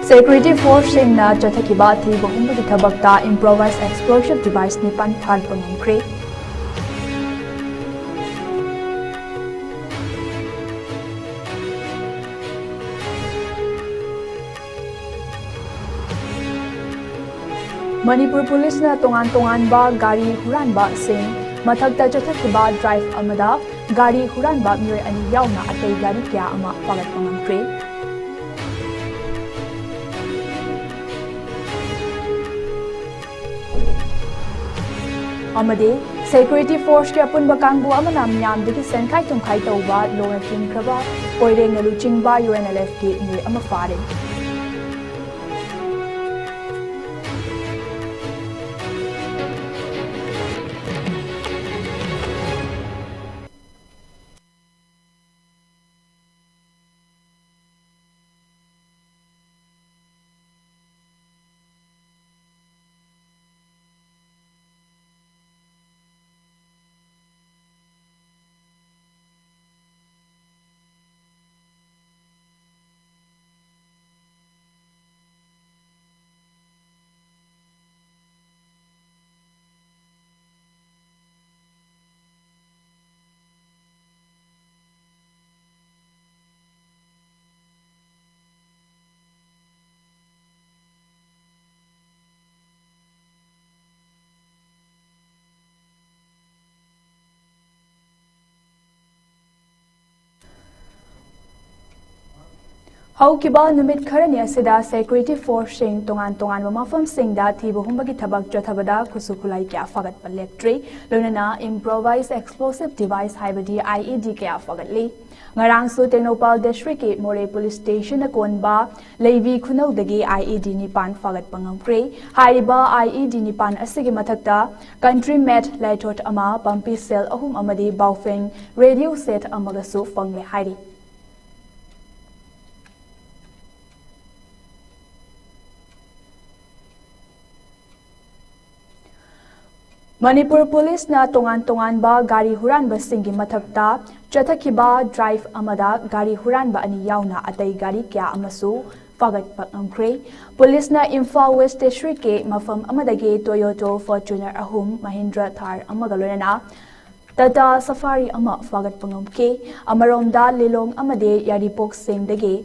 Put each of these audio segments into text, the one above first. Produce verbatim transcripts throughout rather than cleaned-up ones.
Security forceꯁꯤꯡꯅ ꯆꯠꯊꯈꯤꯕ ꯊꯤꯕ ꯍꯨꯝꯕꯒꯤ ꯊꯕꯛꯇ improvised explosive device ꯅꯤꯄꯥꯟ ꯐꯥꯔꯛꯄ ꯉꯝꯈ꯭ꯔꯦ꯫ ꯃꯅꯤꯄꯨꯔ ꯄꯨꯂꯤꯁꯅ ꯇꯣꯉꯥꯟ ꯇꯣꯉꯥꯟꯕ ꯒꯥꯔꯤ ꯍꯨꯔꯥꯟꯕꯁꯤꯡ ꯃꯊꯛꯇ ꯆꯠꯊꯈꯤꯕ ꯗ꯭ꯔꯥꯏꯚ ꯑꯃꯗ ꯒꯥꯔꯤ ꯍꯨꯔꯥꯟꯕ ꯃꯤꯑꯣꯏ ꯑꯅꯤ ꯌꯥꯎꯅ ꯑꯇꯩ ꯒꯥꯔꯤ ꯀꯌꯥ ꯑꯃ ꯐꯥꯒꯠꯄ ꯉꯝꯈ꯭ꯔꯦ꯫ ꯑꯃꯗꯤ security forceꯀꯤ ꯑꯄꯨꯟꯕ ꯀꯥꯡꯕꯨ ꯑꯃꯅ ꯃꯤꯌꯥꯝꯗꯒꯤ ꯁꯦꯟꯈꯥꯏ ꯊꯨꯝꯈꯥꯏ ꯇꯧꯕ ꯂꯣꯅ ꯊꯤꯡꯈ꯭ꯔꯕ ꯀꯣꯏꯔꯦꯡꯅ ꯂꯨꯆꯤꯡꯕ UNLFꯀꯤ ꯃꯤꯑꯣꯏ ꯑꯃ ꯐꯥꯔꯦ꯫ ꯍꯧꯈꯤꯕ ꯅꯨꯃꯤꯠ ꯈꯔꯅꯤ ꯑꯁꯤꯗ security forceꯁꯤꯡ ꯇꯣꯉꯥꯟ ꯇꯣꯉꯥꯟꯕ ꯃꯐꯝꯁꯤꯡꯗ ꯊꯤꯕ ꯍꯨꯝꯕꯒꯤ ꯊꯕꯛ ꯆꯠꯊꯕꯗ ꯈꯨꯠꯁꯨ ꯈꯨꯠꯂꯥꯏ ꯀꯌꯥ ꯐꯒꯠꯄ ꯂꯦꯞꯇ꯭ꯔꯤ꯫ ꯂꯣꯏꯅꯅ improvised explosive device ꯍꯥꯏꯕꯗꯤ IED ꯀꯌꯥ ꯐꯒꯠꯂꯤ꯫ ꯉꯔꯥꯡꯁꯨ ꯇꯦꯡꯅꯧꯄꯥꯜ districtꯀꯤ ꯃꯣꯔꯦ police stationꯅ ꯀꯣꯟꯕ ꯂꯩꯕꯤ ꯈꯨꯅꯧꯗꯒꯤ IED ꯅꯤꯄꯥꯟ ꯐꯥꯒꯠꯄ ꯉꯝꯈ꯭ꯔꯦ꯫ ꯍꯥꯏꯔꯤꯕ IED ꯅꯤꯄꯥꯟ ꯑꯁꯤꯒꯤ ꯃꯊꯛꯇ country made ꯂꯥꯏꯊꯣꯠ ꯑꯃ, ꯄꯝꯄꯤ ꯁꯦꯜ ꯑꯍꯨꯝ ꯑꯃꯗꯤ ꯕꯥꯎꯐꯦꯡ radio set ꯑꯃꯒꯁꯨ ꯐꯪꯂꯦ ꯍꯥꯏꯔꯤ꯫ ꯃꯅꯤꯄꯨꯔ ꯄꯨꯂꯤꯁꯅ ꯇꯣꯉꯥꯟ ꯇꯣꯉꯥꯟꯕ ꯒꯥꯔꯤ ꯍꯨꯔꯥꯟꯕꯁꯤꯡꯒꯤ ꯃꯊꯛꯇ ꯆꯠꯊꯈꯤꯕ ꯗ꯭ꯔꯥꯏꯚ ꯑꯃꯗ ꯒꯥꯔꯤ ꯍꯨꯔꯥꯟꯕ ꯑꯅꯤ ꯌꯥꯎꯅ ꯑꯇꯩ ꯒꯥꯔꯤ ꯀꯌꯥ ꯑꯃꯁꯨ ꯐꯥꯒꯠꯄ ꯉꯝꯈ꯭ꯔꯦ꯫ ꯄꯨꯂꯤꯁꯅ ꯏꯝꯐꯥꯜ ꯋꯦꯁ ꯗꯤꯁꯇ꯭ꯔꯤꯛꯀꯤ ꯃꯐꯝ ꯑꯃꯗꯒꯤ ꯇꯣꯌꯣꯇꯣ ꯐꯣꯔꯆꯨꯅꯔ ꯑꯍꯨꯝ, ꯃꯍꯤꯟꯗ꯭ꯔ ꯊꯥꯔ ꯑꯃꯒ ꯂꯣꯏꯅꯅ ꯇꯥꯇꯥ ꯁꯐꯥꯔꯤ ꯑꯃ ꯐꯥꯒꯠꯄ ꯉꯝꯈꯤ꯫ ꯑꯃꯔꯣꯝꯗ, ꯂꯤꯂꯣꯡ ꯑꯃꯗꯤ ꯌꯥꯏꯔꯤꯄꯣꯛꯁꯤꯡꯗꯒꯤ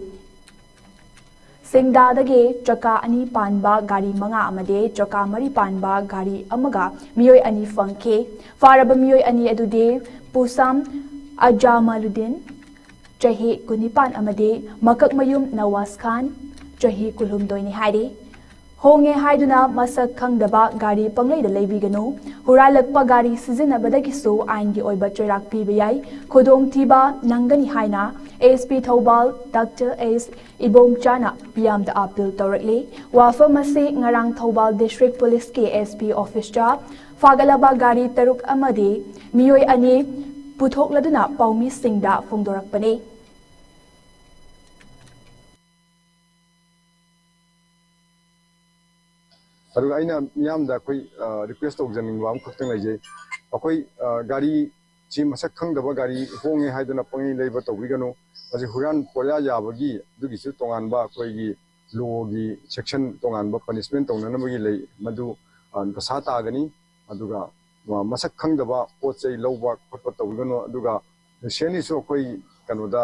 ꯁꯤꯡꯗꯥꯗꯒꯤ ꯆꯀꯥ ꯑꯅꯤ ꯄꯥꯟꯕ ꯒꯥꯔꯤ ꯃꯉꯥ ꯑꯃꯗꯤ ꯆꯀꯥ ꯃꯔꯤ ꯄꯥꯟꯕ ꯒꯥꯔꯤ ꯑꯃꯒ ꯃꯤꯑꯣꯏ ꯑꯅꯤ ꯐꯪꯈꯤ꯫ ꯐꯥꯔꯕ ꯃꯤꯑꯣꯏ ꯑꯅꯤ ꯑꯗꯨꯗꯤ ꯄꯨꯁꯥꯝ ꯑꯖꯥꯃꯥꯂꯨꯗꯤꯟ, ꯆꯍꯤ ꯀꯨꯟꯅꯤꯄꯥꯟ, ꯑꯃꯗꯤ ꯃꯀꯛꯃꯌꯨꯝ ꯅꯋꯥꯖ ꯈꯥꯟ, ꯆꯍꯤ ꯀꯨꯟꯍꯨꯝꯗꯣꯏꯅꯤ ꯍꯥꯏꯔꯤ꯫ ꯍꯣꯡꯉꯦ ꯍꯥꯏꯗꯨꯅ ꯃꯁꯛ ꯈꯪꯗꯕ ꯒꯥꯔꯤ ꯄꯪꯂꯩꯗ ꯂꯩꯕꯤꯒꯅꯨ꯫ ꯍꯨꯔꯥꯜꯂꯛꯄ ꯒꯥꯔꯤ ꯁꯤꯖꯤꯟꯅꯕꯗꯒꯤꯁꯨ ꯑꯥꯏꯟꯒꯤ ꯑꯣꯏꯕ ꯆꯩꯔꯥꯛ ꯄꯤꯕ ꯌꯥꯏ꯫ ꯈꯨꯗꯣꯡꯊꯤꯕ ꯅꯪꯒꯅꯤ ꯍꯥꯏꯅ ꯑꯦꯁ ꯄꯤ ꯊꯧꯕꯥꯜ ꯗꯥꯛꯇꯔ ꯑꯦꯁ ꯏꯕꯣꯝꯆꯥꯅ ꯃꯤꯌꯥꯝꯗ ꯑꯥꯄꯤꯜ ꯇꯧꯔꯛꯂꯤ꯫ ꯋꯥꯐꯝ ꯑꯁꯤ ꯉꯔꯥꯡ ꯊꯧꯕꯥꯜ ꯗꯤꯁꯇ꯭ꯔꯤꯛ ꯄꯨꯂꯤꯁꯀꯤ ꯑꯦꯁ ꯄꯤ ꯑꯣꯐꯤꯁꯇ ꯐꯥꯒꯠꯂꯕ ꯒꯥꯔꯤ ꯇꯔꯨꯛ ꯑꯃꯗꯤ ꯃꯤꯑꯣꯏ ꯑꯅꯤ ꯄꯨꯊꯣꯛꯂꯗꯨꯅ ꯄꯥꯎꯃꯤꯁꯤꯡꯗ ꯐꯣꯡꯗꯣꯔꯛꯄꯅꯤ꯫ ꯑꯗꯨꯒ ꯑꯩꯅ ꯃꯤꯌꯥꯝꯗ ꯑꯩꯈꯣꯏ, ꯑ, ꯔꯤꯀ꯭ꯋꯦꯁ ꯇꯧꯖꯅꯤꯡꯕ ꯑꯃꯈꯛꯇꯪ ꯂꯩꯖꯩ꯫ ꯑꯩꯈꯣꯏ, ꯑ, ꯒꯥꯔꯤ ꯁꯤ ꯃꯁꯛ ꯈꯪꯗꯕ ꯒꯥꯔꯤ ꯍꯣꯡꯉꯦ ꯍꯥꯏꯗꯨꯅ ꯄꯪꯂꯩ ꯂꯩꯕ ꯇꯧꯕꯤꯒꯅꯨ꯫ ꯃꯁꯤ ꯍꯨꯔꯥꯟ ꯄꯣꯌꯥ ꯌꯥꯕꯒꯤ ꯑꯗꯨꯒꯤꯁꯨ ꯇꯣꯉꯥꯟꯕ ꯑꯩꯈꯣꯏꯒꯤ ꯂꯣꯒꯤ ꯁꯦꯛꯁꯟ ꯇꯣꯉꯥꯟꯕ ꯄꯅꯤꯁꯃꯦꯟ ꯇꯧꯅꯅꯕꯒꯤ ꯂꯩ, ꯃꯗꯨ, ꯑ, ꯗꯁꯥ ꯇꯥꯒꯅꯤ꯫ ꯑꯗꯨꯒ, ꯑ, ꯃꯁꯛ ꯈꯪꯗꯕ ꯄꯣꯠ ꯆꯩ ꯂꯧꯕ ꯈꯣꯠꯄ ꯇꯧꯕꯤꯒꯅꯨ꯫ ꯑꯗꯨꯒ ꯔꯤꯁꯦꯟꯂꯤꯁꯨ ꯑꯩꯈꯣꯏ ꯀꯩꯅꯣꯗ,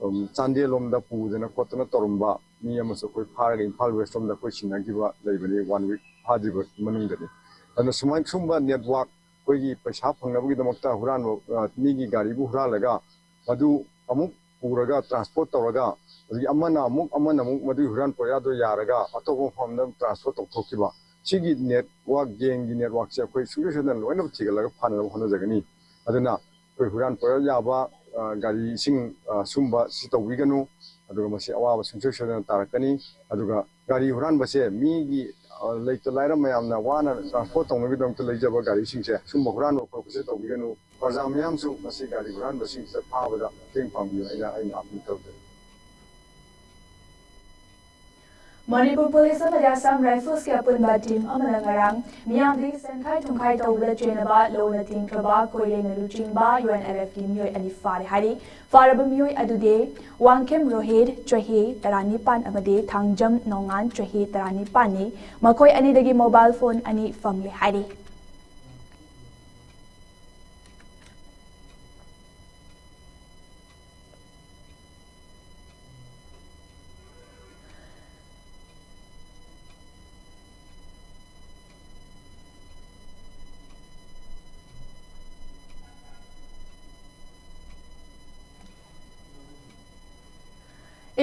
ꯎꯝ, ꯆꯥꯟꯗꯦꯜ ꯂꯣꯝꯗ ꯄꯨꯗꯅ ꯈꯣꯠꯇꯅ ꯇꯧꯔꯝꯕ ꯃꯤ ꯑꯃꯁꯨ ꯑꯩꯈꯣꯏ ꯐꯥꯔꯒ ꯏꯝꯐꯥꯜ ꯋꯦꯁ ꯂꯣꯝꯗ ꯑꯩꯈꯣꯏ ꯁꯤꯟꯅꯈꯤꯕ ꯂꯩꯕꯅꯤ, ꯋꯥꯟ ꯋꯤꯛ ꯐꯥꯗ꯭ꯔꯤꯕ ꯃꯅꯨꯡꯗꯅꯤ꯫ ꯑꯗꯨꯅ ꯁꯨꯃꯥꯏꯅ ꯁꯨꯝꯕ ꯅꯦꯠꯋꯥꯛ ꯑꯩꯈꯣꯏꯒꯤ ꯄꯩꯁꯥ ꯐꯪꯅꯕꯒꯤꯗꯃꯛꯇ ꯍꯨꯔꯥꯟꯕ, ꯑ, ꯃꯤꯒꯤ ꯒꯥꯔꯤꯕꯨ ꯍꯨꯔꯥꯜꯂꯒ ꯃꯗꯨ ꯑꯃꯨꯛ ꯄꯨꯔꯒ ꯇ꯭ꯔꯥꯟꯁꯄꯣꯔꯠ ꯇꯧꯔꯒ, ꯑꯗꯒꯤ ꯑꯃꯅ ꯑꯃꯨꯛ, ꯑꯃꯅ ꯑꯃꯨꯛ ꯃꯗꯨꯒꯤ ꯍꯨꯔꯥꯟ ꯄꯣꯌꯥꯗꯣ ꯌꯥꯔꯒ ꯑꯇꯣꯞꯄ ꯃꯐꯝꯗ ꯇ꯭ꯔꯥꯟꯁꯄꯣꯔꯠ ꯇꯧꯊꯣꯛꯈꯤꯕ, ꯁꯤꯒꯤ ꯅꯦꯠꯋꯥꯛ, ꯒꯦꯡꯒꯤ ꯅꯦꯠꯋꯥꯛꯁꯦ ꯑꯩꯈꯣꯏ ꯁꯨꯡꯁꯣꯏ ꯁꯣꯏꯗꯅ ꯂꯣꯏꯅꯃꯛ ꯊꯤꯒꯠꯂꯒ ꯐꯥꯅꯅꯕ ꯍꯣꯠꯅꯖꯒꯅꯤ꯫ ꯑꯗꯨꯅ ꯑꯩꯈꯣꯏ ꯍꯨꯔꯥꯟ ꯄꯣꯌꯥ ꯌꯥꯕ, ꯑ, ꯒꯥꯔꯤꯁꯤꯡ, ꯑ, ꯁꯨꯝꯕ ꯁꯤ ꯇꯧꯕꯤꯒꯅꯨ꯫ ꯑꯗꯨꯒ ꯃꯁꯤ ꯑꯋꯥꯕ ꯁꯨꯡꯁꯣꯏ ꯁꯣꯏꯗꯅ ꯇꯥꯔꯛꯀꯅꯤ꯫ ꯑꯗꯨꯒ ꯒꯥꯔꯤ ꯍꯨꯔꯥꯟꯕꯁꯦ ꯃꯤꯒꯤ, ꯑ, ꯂꯩꯇ ꯂꯥꯏꯔ ꯃꯌꯥꯝꯅ ꯋꯥꯅ ꯇ꯭ꯔꯥꯟꯁꯄꯣꯔꯠ ꯇꯧꯅꯕꯒꯤꯗꯃꯛꯇ ꯂꯩꯖꯕ ꯒꯥꯔꯤꯁꯤꯡꯁꯦ ꯁꯨꯝꯕ ꯍꯨꯔꯥꯟꯕ ꯈꯣꯠꯄꯁꯦ ꯇꯧꯕꯤꯒꯅꯨ꯫ ꯄ꯭ꯔꯖꯥ ꯃꯌꯥꯝꯁꯨ ꯃꯁꯤ ꯒꯥꯔꯤ ꯍꯨꯔꯥꯟꯕꯁꯤꯡꯁꯤꯗ ꯐꯥꯕꯗ ꯃꯇꯦꯡ ꯄꯥꯡꯕꯤꯌꯨ ꯍꯥꯏꯅ ꯑꯩꯅ ꯑꯥꯄꯤꯜ ꯇꯧꯖꯔꯤ꯫ ꯃꯅꯤꯄꯨꯔ ꯄꯨꯂꯤꯁ ꯑꯃꯗꯤ ꯑꯁꯥꯝ ꯔꯥꯏꯐꯜꯁꯀꯤ ꯑꯄꯨꯟꯕ ꯇꯤꯝ ꯑꯃꯅ ꯉꯔꯥꯡ ꯃꯤꯌꯥꯝꯗꯒꯤ ꯁꯦꯟꯈꯥꯏ ꯊꯨꯝꯈꯥꯏ ꯇꯧꯕꯗ ꯆꯦꯟꯅꯕ ꯂꯣꯟꯅ ꯊꯤꯡꯈ꯭ꯔꯕ ꯈꯣꯏꯔꯦꯡꯅ ꯂꯨꯆꯤꯡꯕ ꯌꯨ ꯑꯦꯟ ꯑꯦꯜ ꯑꯦꯐꯀꯤ ꯃꯤꯑꯣꯏ ꯑꯅꯤ ꯐꯥꯔꯦ ꯍꯥꯏꯔꯤ꯫ ꯐꯥꯔꯕ ꯃꯤꯑꯣꯏ ꯑꯗꯨꯗꯤ ꯋꯥꯡꯈꯦꯝ ꯔꯣꯍꯤꯠ, ꯆꯍꯤ ꯇꯔꯥꯅꯤꯄꯥꯟ, ꯑꯃꯗꯤ ꯊꯥꯡꯖꯝ ꯅꯣꯡꯉꯥꯟ, ꯆꯍꯤ ꯇꯔꯥꯅꯤꯄꯥꯟꯅꯤ꯫ ꯃꯈꯣꯏ ꯑꯅꯤꯗꯒꯤ ꯃꯣꯕꯥꯏꯜ ꯐꯣꯟ ꯑꯅꯤ ꯐꯪꯂꯦ ꯍꯥꯏꯔꯤ꯫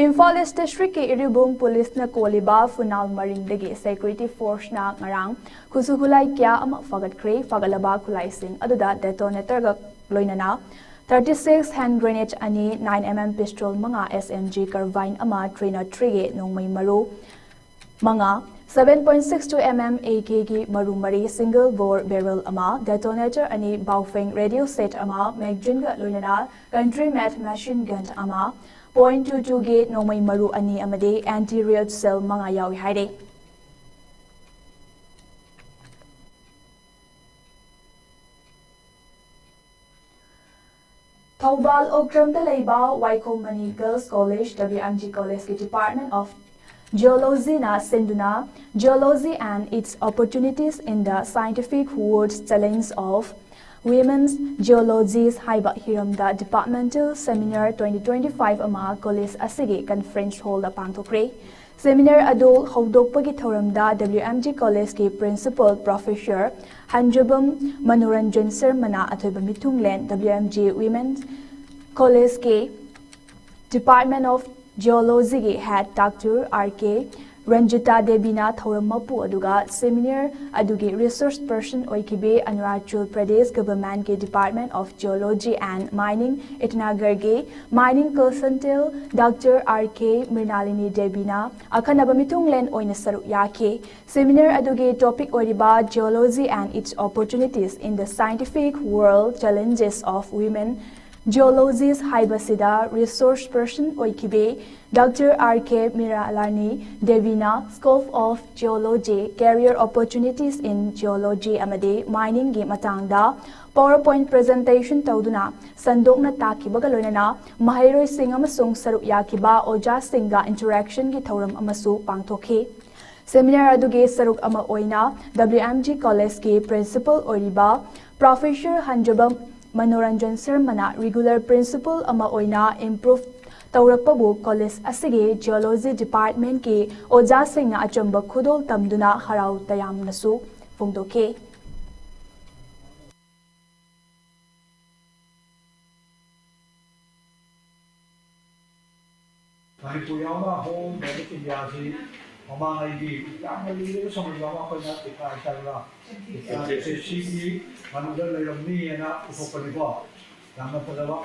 ꯏꯝꯐꯥꯜ ꯏꯁ ꯗꯤꯁꯇ꯭ꯔꯤꯛꯀꯤ ꯏꯔꯤꯕꯨꯡ ꯄꯨꯂꯤꯁꯅ ꯀꯣꯜꯂꯤꯕ ꯐꯨꯅꯥꯜ ꯃꯔꯤꯡꯗꯒꯤ ꯁꯦꯀ꯭ꯌꯨꯔꯤꯇꯤ ꯐꯣꯔꯁꯅ ꯉꯔꯥꯡ ꯈꯨꯠꯁꯨ ꯈꯨꯠꯂꯥꯏ ꯀꯌꯥ ꯑꯃ ꯐꯥꯒꯠꯈ꯭ꯔꯦ꯫ ꯐꯥꯒꯠꯂꯕ ꯈꯨꯠꯂꯥꯏꯁꯤꯡ ꯑꯗꯨꯗ ꯗꯦꯇꯣꯅꯦꯇꯔꯒ ꯂꯣꯏꯅꯅ thirty six hand grenade ꯑꯅꯤ, nine M M pistol ꯃꯉꯥ, S M G carbine ꯑꯃ, three not three ꯒꯤ ꯅꯣꯡꯃꯩ ꯃꯔꯨ ꯃꯉꯥ, seven point six two M M A K ꯒꯤ ꯃꯔꯨ ꯃꯔꯤ, single bore barrel ꯑꯃ, detonator ꯑꯅꯤ, Baofeng radio set ꯑꯃ, magazineꯒ ꯂꯣꯏꯅꯅ country made machine gun ꯑꯃ, point two two ꯒꯤ ꯅꯣꯡꯃꯩ ꯃꯔꯨ ꯑꯅꯤ ꯑꯃꯗꯤ anti riot shell ꯃꯉꯥ ꯌꯥꯎꯏ ꯍꯥꯏꯔꯤ꯫ ꯊꯧꯕꯥꯜ ꯎꯈ꯭ꯔꯨꯜꯗ ꯂꯩꯕ ꯋꯥꯏꯈꯣꯝ money Girls College, W M G College ꯀꯤ Department of Geology ꯅ ꯁꯤꯟꯗꯨꯅ Geology and its Opportunities in the Scientific World, Challenge of Women's Geologists ꯍꯥꯏꯕ ꯍꯤꯔꯝꯗ departmental seminar twenty twenty-five ꯑꯃ college ꯑꯁꯤꯒꯤ conference hall ꯗ ꯄꯥꯡꯊꯣꯛꯈ꯭ꯔꯦ꯫ Seminar ꯑꯗꯨ ꯍꯧꯗꯣꯛꯄꯒꯤ ꯊꯧꯔꯝꯗ W M G College ꯀꯤ Principal Professor ꯍꯟꯖꯕꯝ Manoranjan ꯁꯔꯃꯅ ꯑꯊꯣꯏꯕ ꯃꯤꯊꯨꯡꯂꯦꯟ, W M G Women's College ꯀꯤ Department of Geology ꯒꯤ Head Doctor R K Ranjita ꯗꯦꯕꯤꯅ ꯊꯧꯔꯝ ꯃꯄꯨ, ꯑꯗꯨꯒ seminar ꯑꯗꯨꯒꯤ resource person ꯑꯣꯏꯈꯤꯕꯤ Arunachal Pradesh Government ꯀꯤ Department of Geology and Mining ꯏꯇꯥꯅꯒꯔꯒꯤ Mining Consultant Doctor R K ꯃ꯭ꯔꯤꯅꯥꯂꯤꯅꯤ ꯗꯦꯕꯤꯅ ꯑꯈꯟꯅꯕ ꯃꯤꯊꯨꯡꯂꯦꯟ ꯑꯣꯏꯅ ꯁꯔꯨꯛ ꯌꯥꯈꯤ꯫ Seminar ꯑꯗꯨꯒꯤ topic ꯑꯣꯏꯔꯤꯕ Geology and its Opportunities in the Scientific World, Challenges of Women Geologist ꯍꯥꯏꯕꯁꯤꯗ resource person ꯑꯣꯏꯈꯤꯕꯤ Doctor R K Miralani Devina Scope of Geology, Career Opportunities in Geology ꯑꯃꯗꯤ Miningꯒꯤ ꯃꯇꯥꯡꯗ PowerPoint presentation ꯇꯧꯗꯨꯅ ꯁꯟꯗꯣꯛꯅ ꯇꯥꯛꯈꯤꯕꯒ ꯂꯣꯏꯅꯅ ꯃꯍꯩꯔꯣꯏꯁꯤꯡ ꯑꯃꯁꯨꯡ ꯁꯔꯨꯛ ꯌꯥꯈꯤꯕ ꯑꯣꯖꯥꯁꯤꯡꯒ interactionꯒꯤ ꯊꯧꯔꯝ ꯑꯃꯁꯨ ꯄꯥꯡꯊꯣꯛꯈꯤ꯫ Seminar ꯑꯗꯨꯒꯤ ꯁꯔꯨꯛ ꯑꯃ ꯑꯣꯏꯅ W M G Collegeꯀꯤ Principal ꯑꯣꯏꯔꯤꯕ Professor ꯍꯟꯖꯕꯝ ꯃꯅꯣꯔꯟꯖꯟ ꯁꯔꯃꯅ regular principal ꯑꯃ ꯑꯣꯏꯅ improve ꯇꯧꯔꯛꯄꯕꯨ college ꯑꯁꯤꯒꯤ Geology Departmentꯀꯤ ꯑꯣꯖꯥꯁꯤꯡꯅ ꯑꯆꯝꯕ ꯈꯨꯗꯣꯜ ꯇꯝꯗꯨꯅ ꯍꯔꯥꯎ ꯇꯌꯥꯝꯅꯁꯨ ꯐꯣꯡꯗꯣꯛꯈꯤ꯫ ꯃꯅꯤꯄꯨꯔ ꯌꯥꯎꯅ whole North East Indiaꯁꯤ ꯃꯃꯥꯡꯉꯩꯒꯤ ꯌꯥꯝꯅ ꯂꯨꯔꯕ ꯁꯃꯨꯗ꯭ꯔ ꯑꯃ ꯑꯩꯈꯣꯏꯅ ꯇꯤꯀꯥ ꯍꯥꯏꯁꯤꯔꯥ, ꯇꯤꯀꯥ ꯁꯤꯒꯤ ꯃꯅꯨꯡꯗ ꯂꯩꯔꯝꯅꯤꯅ ꯄꯨꯊꯣꯛꯄꯅꯤꯀꯣ꯫ ꯌꯥꯝꯅ ꯐꯖꯕ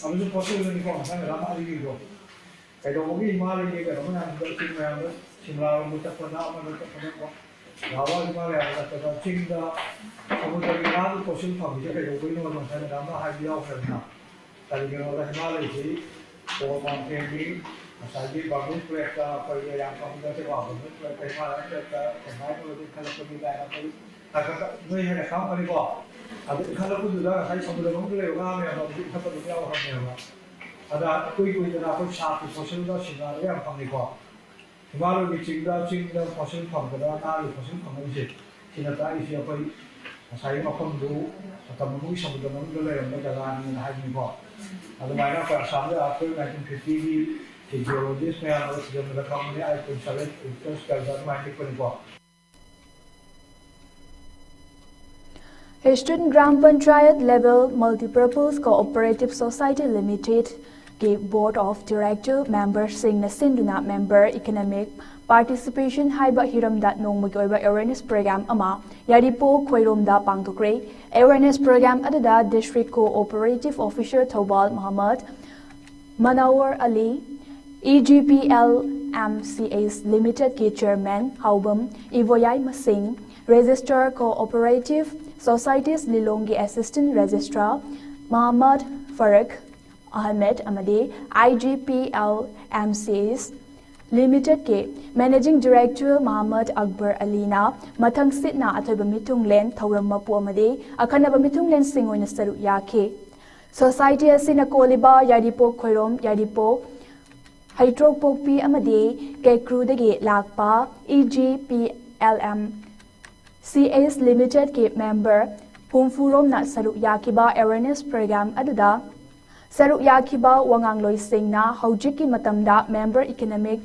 ꯑꯃꯁꯨ ꯄꯣꯠꯁꯨ ꯑꯣꯏꯕꯅꯤꯀꯣ꯫ ꯉꯁꯥꯏ ꯃꯦꯗꯥꯝ ꯑꯥꯔꯤꯒꯤꯗꯣ ꯀꯩꯗꯧꯕꯒꯤ ꯏꯃꯥ ꯂꯩꯒꯦ, ꯀꯩꯅꯣ ꯃꯌꯥꯝꯗꯣ, ꯆꯤꯡ ꯃꯌꯥꯝꯗꯣ, ꯁꯤꯝꯂꯥꯔꯣꯝꯗ ꯆꯠꯄꯗ, ꯑꯃꯗ ꯆꯠꯄꯗꯀꯣ, ꯂꯥꯋꯥ ꯏꯃꯥ ꯂꯩꯔꯒ ꯆꯠꯄꯗ ꯆꯤꯡꯗ ꯁꯃꯨꯗ꯭ꯔꯒꯤ ꯉꯥꯒꯤ ꯐꯣꯁꯤꯜ ꯐꯪꯉꯤꯁꯦ ꯀꯩꯗꯧꯕꯒꯤꯅꯣ? ꯉꯁꯥꯏ ꯃꯦꯗꯥꯝꯅ ꯍꯥꯏꯕ ꯌꯥꯎꯈ꯭ꯔꯦꯗꯅ꯫ ꯀꯔꯤꯒꯤꯅꯣꯗ ꯍꯤꯃꯥꯂꯌꯁꯤ ꯀꯣꯜ ꯃꯥꯎꯟꯇꯦꯟꯒꯤ ꯉꯁꯥꯏꯒꯤ ꯕꯔꯃꯤꯁ ꯄ꯭ꯂꯦꯠꯇ ꯑꯩꯈꯣꯏꯒꯤ ꯌꯥꯝ ꯐꯪꯕ ꯅꯠꯇꯦꯀꯣ, ꯕꯔꯃꯤꯁ ꯄ꯭ꯂꯦꯠꯇ ꯍꯤꯃꯥꯂꯌꯟ ꯄ꯭ꯂꯦꯠꯇ ꯀꯃꯥꯏꯅ ꯇꯧꯔꯒ ꯏꯟꯈꯠꯂꯛꯄꯒꯤ ꯀꯥꯏꯅ ꯑꯩꯈꯣꯏ ꯈꯔ ꯈꯔ ꯅꯣꯏ ꯍꯦꯟꯅ ꯈꯪꯉꯝꯒꯅꯤꯀꯣ꯫ ꯑꯗꯨ ꯏꯟꯈꯠꯂꯛꯄꯗꯨꯗ ꯉꯁꯥꯏ ꯁꯃꯨꯗ꯭ꯔ ꯃꯅꯨꯡꯗ ꯂꯩꯕ ꯉꯥ ꯃꯌꯥꯝꯗꯣ ꯑꯗꯨꯗꯤ ꯏꯟꯈꯠꯄ ꯑꯗꯨꯝ ꯌꯥꯎꯈ꯭ꯔꯕꯅꯦꯕ꯫ ꯑꯗ ꯏꯀꯨꯏ ꯀꯨꯏꯗꯅ ꯑꯩꯈꯣꯏ ꯁꯥꯛꯀꯤ ꯐꯣꯁꯤꯜꯗ ꯁꯤꯡꯅꯔꯒ ꯌꯥꯝ ꯐꯪꯉꯤꯀꯣ꯫ ꯍꯤꯃꯥꯂꯌꯒꯤ ꯆꯤꯡꯗ ꯆꯤꯡꯗ ꯐꯣꯁꯤꯜ ꯐꯪꯕꯗ ꯉꯥꯒꯤ ꯐꯣꯁꯤꯜ ꯐꯪꯉꯛꯏꯁꯦ ꯁꯤꯅ ꯇꯥꯛꯏꯁꯦ ꯑꯩꯈꯣꯏ ꯉꯁꯥꯏꯒꯤ ꯃꯐꯝꯗꯨ ꯃꯇꯝ ꯑꯃꯒꯤ ꯁꯃꯨꯗ꯭ꯔ ꯃꯅꯨꯡꯗ ꯂꯩꯔꯝꯕ ꯖꯒꯥꯅꯤꯅ ꯍꯥꯏꯕꯅꯤꯀꯣ꯫ ꯑꯗꯨꯃꯥꯏꯅ ꯑꯩꯈꯣꯏ ꯑꯁꯥꯝꯗ earthquake nineteen fiftyꯒꯤ geologist ꯃꯌꯥꯝ ꯑꯃ ꯊꯤꯖꯤꯟꯕꯗ ꯈꯪꯕꯅꯤ, eight point seven Richter scale ꯑꯗꯨꯃꯥꯏꯅ ꯂꯤꯛꯄꯅꯤꯀꯣ꯫ Eastern Gram Panchayat Level Multipurpose Cooperative Society Limitedꯀꯤ Board of Director memberꯁꯤꯡꯅ ꯁꯤꯟꯗꯨꯅ member economic participation ꯍꯥꯏꯕ ꯍꯤꯔꯝꯗ ꯅꯣꯡꯃꯒꯤ ꯑꯣꯏꯕ awareness program ꯑꯃ ꯌꯥꯏꯔꯤꯄꯣꯛ ꯈꯣꯏꯔꯣꯝꯗ ꯄꯥꯡꯊꯣꯛꯈ꯭ꯔꯦ꯫ Awareness program ꯑꯗꯨꯗ District Cooperative Officer Thoubal Mohammad ꯃꯅꯥꯋꯔ ꯑꯂꯤ, E G P L M C S Limitedꯀꯤ Chairman ꯍꯥꯎꯕꯝ ꯏꯕꯣꯌꯥꯏꯃꯁꯤꯡ, Register Cooperative Societies ꯂꯤꯂꯣꯡꯒꯤ Assistant Registrar ꯃꯍꯃꯗ ꯐꯔꯛ ꯑꯍꯃꯦꯗ ꯑꯃꯗꯤ I G P L M C S Limited ꯀꯤ Managing Director ꯃꯍꯃꯗ Akbar ꯑꯂꯤꯅ ꯃꯊꯪꯁꯤꯠꯅ ꯑꯊꯣꯏꯕ ꯃꯤꯊꯨꯡꯂꯦꯟ, ꯊꯧꯔꯝ ꯃꯄꯨ ꯑꯃꯗꯤ ꯑꯈꯟꯅꯕ ꯃꯤꯊꯨꯡꯂꯦꯟꯁꯤꯡ ꯑꯣꯏꯅ ꯁꯔꯨꯛ ꯌꯥꯈꯤ꯫ Society ꯑꯁꯤꯅ ꯀꯣꯜꯂꯤꯕ ꯌꯥꯏꯔꯤꯄꯣꯛ ꯈꯣꯏꯔꯣꯝ, ꯌꯥꯏꯔꯤꯄꯣꯛ ꯍꯩꯇ꯭ꯔꯣꯛꯄꯣꯛꯄꯤ ꯑꯃꯗꯤ ꯀꯦꯀ꯭ꯔꯨꯗꯒꯤ ꯂꯥꯛꯄ E G P L M C S Limited ꯀꯤ member ꯍꯨꯝꯐꯨ ꯔꯣꯝꯅ ꯁꯔꯨꯛ ꯌꯥꯈꯤꯕ awareness program ꯑꯗꯨꯗ ꯁꯔꯨꯛ ꯌꯥꯈꯤꯕ ꯋꯥꯉꯥꯡꯂꯣꯏꯁꯤꯡꯅ ꯍꯧꯖꯤꯛꯀꯤ ꯃꯇꯝꯗ member economic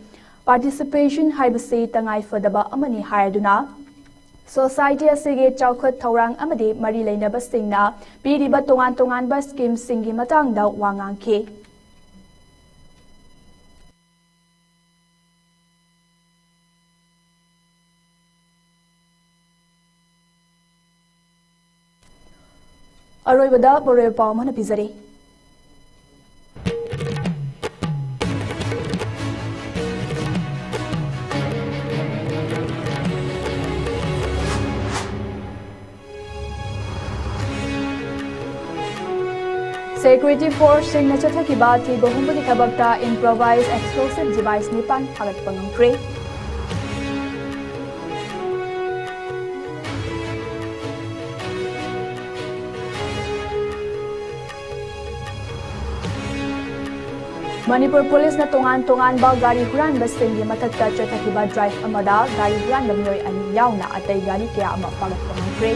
participation ꯍꯥꯏꯕꯁꯤ ꯇꯉꯥꯏ ꯐꯗꯕ ꯑꯃꯅꯤ ꯍꯥꯏꯗꯨꯅ, society ꯑꯁꯤꯒꯤ ꯆꯥꯎꯈꯠ ꯊꯧꯔꯥꯡ ꯑꯃꯗꯤ ꯃꯔꯤ ꯂꯩꯅꯕꯁꯤꯡꯅ ꯄꯤꯔꯤꯕ ꯇꯣꯉꯥꯟ ꯇꯣꯉꯥꯟꯕ scheme ꯁꯤꯡꯒꯤ ꯃꯇꯥꯡꯗ ꯋꯥ ꯉꯥꯡꯈꯤ꯫ ꯑꯔꯣꯏꯕꯗ ꯃꯔꯨꯑꯣꯏꯕ ꯄꯥꯎ ꯑꯃ ꯍꯥꯟꯅ ꯄꯤꯖꯔꯤ꯫ Security force ꯁꯤꯡꯅ ꯆꯠꯊꯈꯤꯕ ꯊꯤꯕ ꯍꯨꯝꯕꯒꯤ ꯊꯕꯛꯇ improvised explosive device ꯅꯤꯄꯥꯟ ꯐꯥꯒꯠꯄ ꯉꯝꯈ꯭ꯔꯦ꯫ ꯃꯅꯤꯄꯨꯔ ꯄꯨꯂꯤꯁꯅ ꯇꯣꯉꯥꯟ ꯇꯣꯉꯥꯟꯕ ꯒꯥꯔꯤ ꯍꯨꯔꯥꯟꯕꯁꯤꯡꯒꯤ ꯃꯊꯛꯇ ꯆꯠꯊꯈꯤꯕ drive ꯑꯃꯗ ꯒꯥꯔꯤ ꯍꯨꯔꯥꯟꯕ ꯃꯤꯑꯣꯏ ꯑꯅꯤ ꯌꯥꯎꯅ ꯑꯇꯩ ꯒꯥꯔꯤ ꯀꯌꯥ ꯑꯃ ꯐꯥꯒꯠꯄ ꯉꯝꯈ꯭ꯔꯦ꯫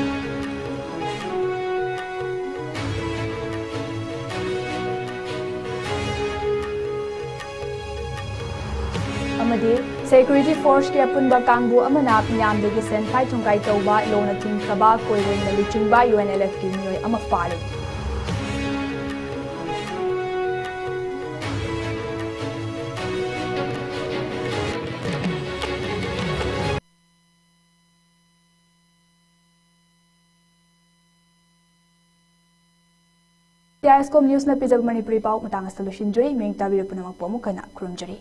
ꯑꯃꯗꯤ security force ꯀꯤ ꯑꯄꯨꯟꯕ ꯀꯥꯡꯕꯨ ꯑꯃꯅ ꯃꯤꯌꯥꯝꯗꯒꯤ ꯁꯦꯟꯐꯥꯏ ꯊꯨꯝꯐꯥꯏ ꯇꯧꯕ ꯂꯣꯅ ꯊꯤꯡꯈ꯭ꯔꯕ ꯀꯣꯏꯔꯦꯡꯅ ꯂꯨꯆꯤꯡꯕ U N L F ꯀꯤ ꯃꯤꯑꯣꯏ ꯑꯃ ꯐꯥꯔꯦ꯫ T I S Com News ꯅ ꯄꯤꯖꯕ ꯃꯅꯤꯄꯨꯔꯤ ꯄꯥꯎ ꯃꯇꯥꯡ ꯑꯁꯤꯗ ꯂꯣꯏꯁꯤꯟꯖꯔꯤ꯫ ꯃꯤꯡ ꯇꯥꯕꯤꯔ ꯄꯨꯝꯅꯃꯛꯄꯨ ꯑꯃꯨꯛ ꯍꯟꯅ ꯈꯨꯔꯨꯝꯖꯔꯤ꯫